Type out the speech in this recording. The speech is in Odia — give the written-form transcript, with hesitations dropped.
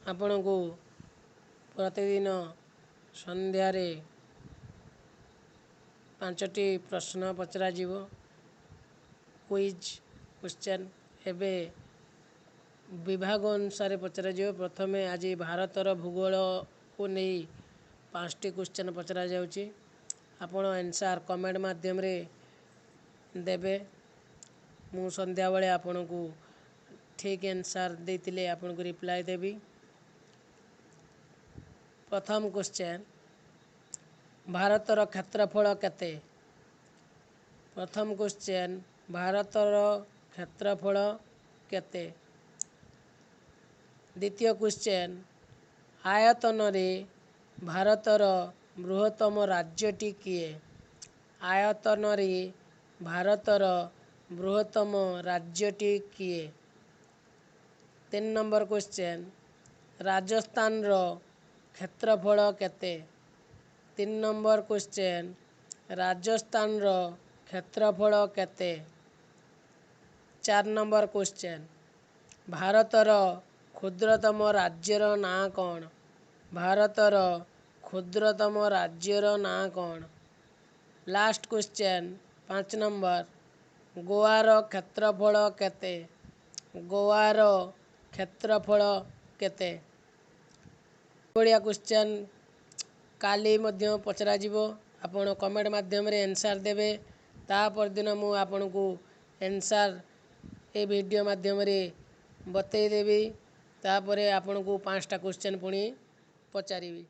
ଆପଣଙ୍କୁ ପ୍ରତିଦିନ ସନ୍ଧ୍ୟାରେ 5ଟି ପ୍ରଶ୍ନ ପଚରାଯିବ, କୁଇଜ୍ କ୍ୱେଶ୍ଚନ୍। ଏବେ ବିଭାଗ ଅନୁସାରେ ପଚରାଯିବ। ପ୍ରଥମେ ଆଜି ଭାରତର ଭୂଗୋଳକୁ ନେଇ 5ଟି କ୍ୱେଶ୍ଚନ୍ ପଚରାଯାଉଛି। ଆପଣ ଆନ୍ସାର୍ କମେଣ୍ଟ ମାଧ୍ୟମରେ ଦେବେ। ମୁଁ ସନ୍ଧ୍ୟାବେଳେ ଆପଣଙ୍କୁ ଠିକ୍ ଆନ୍ସାର୍ ଦେଇଥିଲେ ଆପଣଙ୍କୁ ରିପ୍ଲାଏ ଦେବି। ପ୍ରଥମ କ୍ୱେଶ୍ଚନ୍, ଭାରତର କ୍ଷେତ୍ରଫଳ କେତେ? ପ୍ରଥମ କ୍ୱେଶ୍ଚନ୍, ଭାରତର କ୍ଷେତ୍ରଫଳ କେତେ? ଦ୍ୱିତୀୟ କ୍ୱେଶ୍ଚନ୍, ଆୟତନରେ ଭାରତର ବୃହତ୍ତମ ରାଜ୍ୟଟି କିଏ? ଆୟତନରେ ଭାରତର ବୃହତ୍ତମ ରାଜ୍ୟଟି କିଏ? 3 ନମ୍ବର କ୍ୱେଶ୍ଚନ୍, ରାଜସ୍ଥାନର କ୍ଷେତ୍ରଫଳ କେତେ? 3 ନମ୍ବର କ୍ୱେଶ୍ଚନ୍, ରାଜସ୍ଥାନର କ୍ଷେତ୍ରଫଳ କେତେ? 4 ନମ୍ବର କ୍ୱେଶ୍ଚନ୍, ଭାରତର କ୍ଷୁଦ୍ରତମ ରାଜ୍ୟର ନାଁ କ'ଣ? ଭାରତର କ୍ଷୁଦ୍ରତମ ରାଜ୍ୟର ନାଁ କ'ଣ? ଲାଷ୍ଟ କ୍ୱେଶ୍ଚନ୍, 5 ନମ୍ବର, ଗୋଆର କ୍ଷେତ୍ରଫଳ କେତେ? ଗୋଆର କ୍ଷେତ୍ରଫଳ କେତେ? ଏଭଳିଆ କ୍ୱେଶ୍ଚନ୍ କାଲି ମଧ୍ୟ ପଚରାଯିବ। ଆପଣ କମେଣ୍ଟ ମାଧ୍ୟମରେ ଆନ୍ସାର୍ ଦେବେ। ତା ପରଦିନ ମୁଁ ଆପଣଙ୍କୁ ଆନ୍ସାର୍ ଏ ଭିଡ଼ିଓ ମାଧ୍ୟମରେ ବତେଇଦେବି। ତାପରେ ଆପଣଙ୍କୁ 5ଟା କ୍ୱେଶ୍ଚନ୍ ପୁଣି ପଚାରିବି।